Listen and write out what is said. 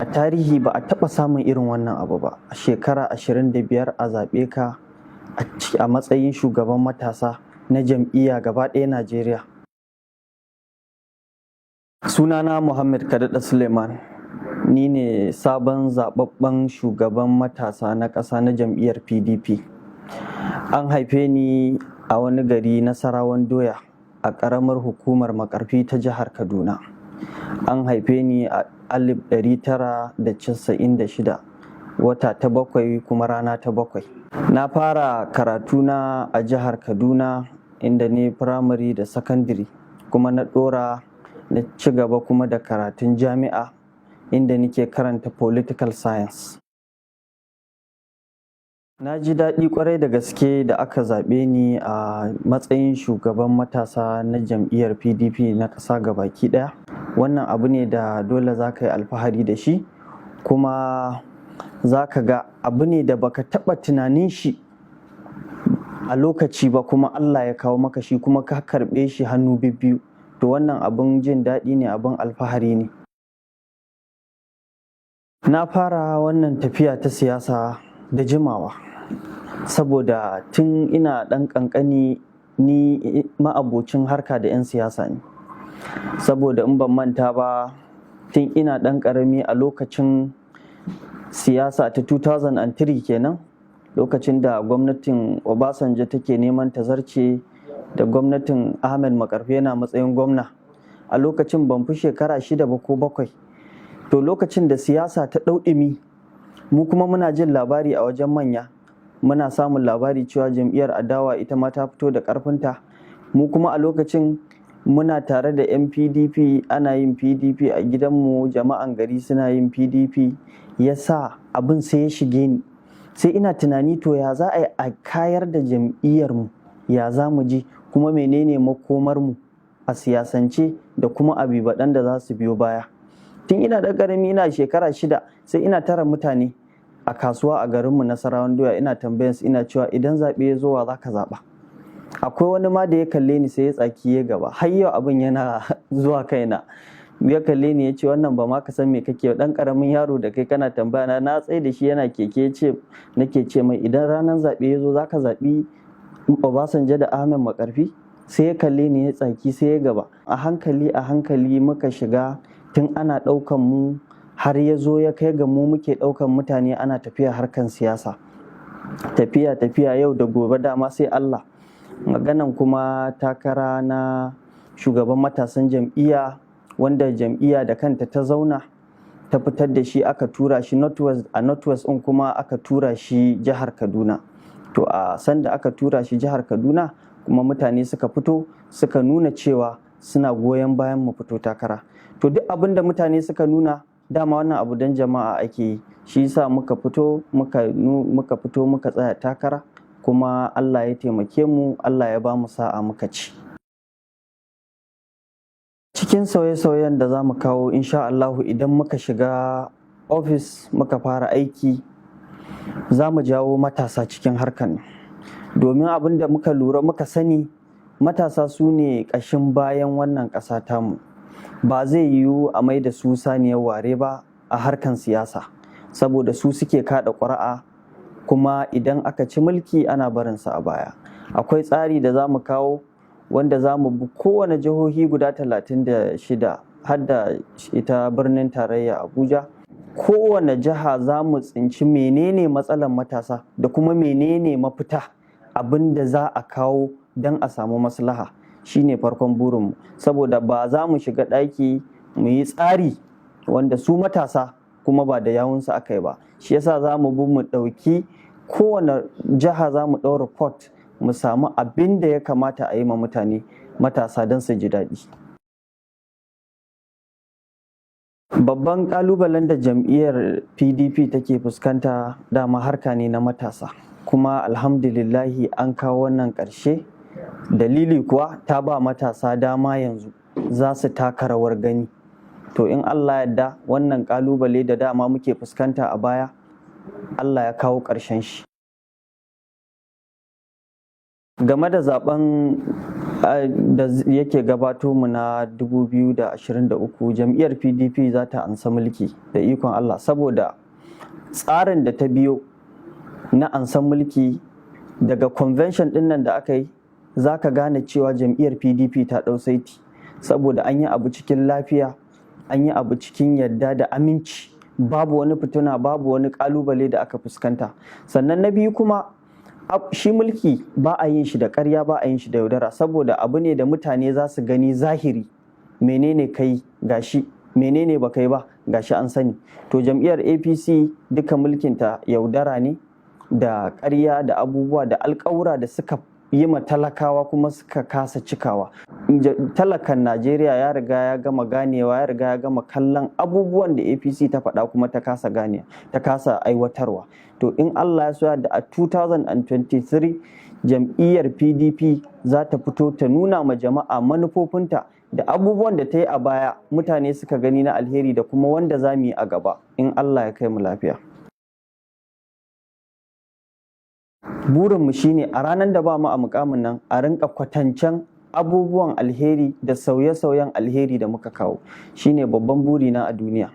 A tarihi ba a taɓa samun irin wannan abu ba. A shekara 25 a zaɓe ka a matsayin shugaban matasa na jam'iyya gaba ɗaya Najeriya. Sunana Muhammad Kadada Suleiman. Ni ne sabon zababben shugaban matasa na ƙasa na jam'iyyar PDP. An haife ni a wani gari, Nasarawan Doya, a ƙaramar hukumar Makarfi ta jihar Kaduna. An haife ni a 1996, wata ta bakwai kuma rana ta bakwai. Na fara karatuna a jihar Kaduna, inda ne firamare da sakandare, kuma na ɗora na ci gaba kuma da karatun jami'a, inda nike karanta political science. Na ji daɗi kwarai da gaske da aka zaɓe ni a matsayin shugaban matasa na jam'iyyar PDP na ƙasa gabaki ɗaya. Wannan abu ne da dole za ka yi alfahari da shi, kuma za ka ga abu ne da baka taɓa tunanin shi a lokaci ba, kuma Allah ya kawo maka shi, kuma ka karɓe shi hannu bibbiyu. To, wannan abun jin daɗi ne, abun alfahari ne. Na fara wannan tafiya ta siyasa da jimawa, saboda tun ina ɗan ƙanƙani ni ma'abocin harka da 'yan siyasa ne. Saboda in ban manta ba, tun ina ɗan ƙarami, a lokacin siyasa ta 2003 kenan, lokacin da gwamnatin Obasanjo take neman tazarce da gwamnatin Ahmed Makarfi yana matsayin gwamna, a lokacin ban fi shekara 6 ba ko 7. To, lokacin da siyasa ta ɗau ɗumi, mu kuma muna jin labari a wajen manya, muna samun labari cewa jam'iyyar adawa ita ma ta fito da ƙarfinta. Mu kuma a lokacin muna tare da 'yan PDP, ana yin PDP a gidanmu, jama'an gari suna yin PDP, ya sa abin sai ya shige ni. Sai ina tunani, to, ya za a yi a kayar da jam'iyyarmu, ya za mu ji, kuma menene makomarmu a siyasance da kuma abibaɗan da za su biyo baya. Tun ina da ƙarami, ina shekara 6, sai ina tara mutane a kasuwa a garinmu Nasarawan Doya, ina tambayan su, ina cewa, "Idan zaɓe ya zo, wa za ka zaɓa?" Akwai wani ma da ya kalle ni sai ya tsaki ya gaba. Har yau abin yana zuwa kaina. Ya kalle ni ya ce, "Wannan ba ma ka san me kake, dan karamin yaro da kai kana tambaya na." Na tsaye da shi yana keke, ce nake ce mai, "Idan ranar zaɓe ya zo, za ka zaɓi Obasanjo da Ahmed Makarfi?" Sai ya kalle ni ya tsaki, sai ya gaba. A hankali a hankali muka shiga, tun ana ɗaukan mu har ya zo ya kai ga mu muke ɗaukan mutane ana tafiya harkan siyasa. Tafiya tafiya, yau da gobe dama sai Allah. Maganan kuma takara na shugaban matasan jam'iyya, wanda jam'iyya da kanta ta zauna ta fitar da shi, aka tura shi Northwest, a Northwest din kuma aka tura shi jihar Kaduna. To, a sanda aka tura shi jihar Kaduna kuma, mutane suka fito suka nuna cewa suna goyon bayan mu fito takara. To, duk abin da mutane suka nuna, dama wannan abu don jama'a ake yi. Shi yasa muka fito muka tsaya takara, kuma Allah ya taimake mu, Allah ya ba mu sa'a, muka ci. Cikin sauye-sauyen da za mu kawo, insha Allahu, idan muka shiga ofis muka fara aiki, za mu jawo matasa cikin harkan, domin abin da muka lura muka sani, matasa su ne ƙashin bayan wannan ƙasa tamu. Ba zai yiwu a mai da su saniyar ware ba a harkan siyasa, saboda su suke kaɗa ƙuri'a, kuma idan aka ci mulki ana barinsu a baya. Akwai tsari da za mu kawo wanda za mu bi kowane jihohi guda 36, har da ita birnin tarayya Abuja. Kowane jiha za mu tsinci menene matsalar matasa da kuma menene mafita, abin da za a kawo don a samu maslaha. Shine farkon burinmu, saboda ba za mu shiga ɗaki mu yi tsari wanda su matasa kuma ba da yawunsu aka yi ba. Shi yasa za mu bi mu ɗauki kowane jiha, za mu ɗau report, mu samu abin da ya kamata a yi ma mutane matasa don su ji daɗi. Babban ƙalubalen da jam'iyyar PDP take fuskanta dama harka ne na matasa, kuma alhamdulillahi an kawo wannan ƙarshe. Dalili kuwa, ta ba matasa dama, yanzu za su taka rawar gani. To, in Allah yadda, wannan ƙalubale da dama muke fuskanta a baya, Allah ya kawo ƙarshen shi. Game da zaben Da yake gabato mu na 2023, jam'iyyar PDP za ta ansa mulki da ikon Allah, saboda tsarin da ta biyo na ansan mulki daga convention din nan da aka yi, za ka gane cewa jam'iyyar PDP ta ɗau saiti, saboda an yi abu cikin lafiya, an yi abu cikin yadda da aminci, babu wani fituna, babu wani kalubale da aka fuskanta. Sannan na biyu kuma, shi mulki ba a yin shi da ƙarya, ba a yin shi da yaudara, saboda abu ne da mutane za su gani zahiri: menene kai gashi, menene ba kai ba gashi an sani. To, jam'iyyar APC duka mulkinta yaudara ne da ƙarya da abubuwa da alƙawura da suka yi ma talakawa kuma suka kasa cikawa. Talakan Najeriya ya riga ya gama ganewa, ya riga ya gama kallon abubuwan da APC ta faɗa kuma ta kasa gane, ta kasa aiwatarwa. To, in Allah ya so da a 2023 jam'iyyar PDP za ta fito ta nuna ma jama'a manufofinta da abubuwan da ta yi a baya mutane suka gani na alheri, da kuma wanda za mu yi a gaba in Allah ya kai mu lafiya. Burinmu shine a ranar da ba mu a mukamin nan, a rinka kwatancen abubuwan alheri da sauye-sauyen alheri da muka kawo. Shine babban burina a duniya.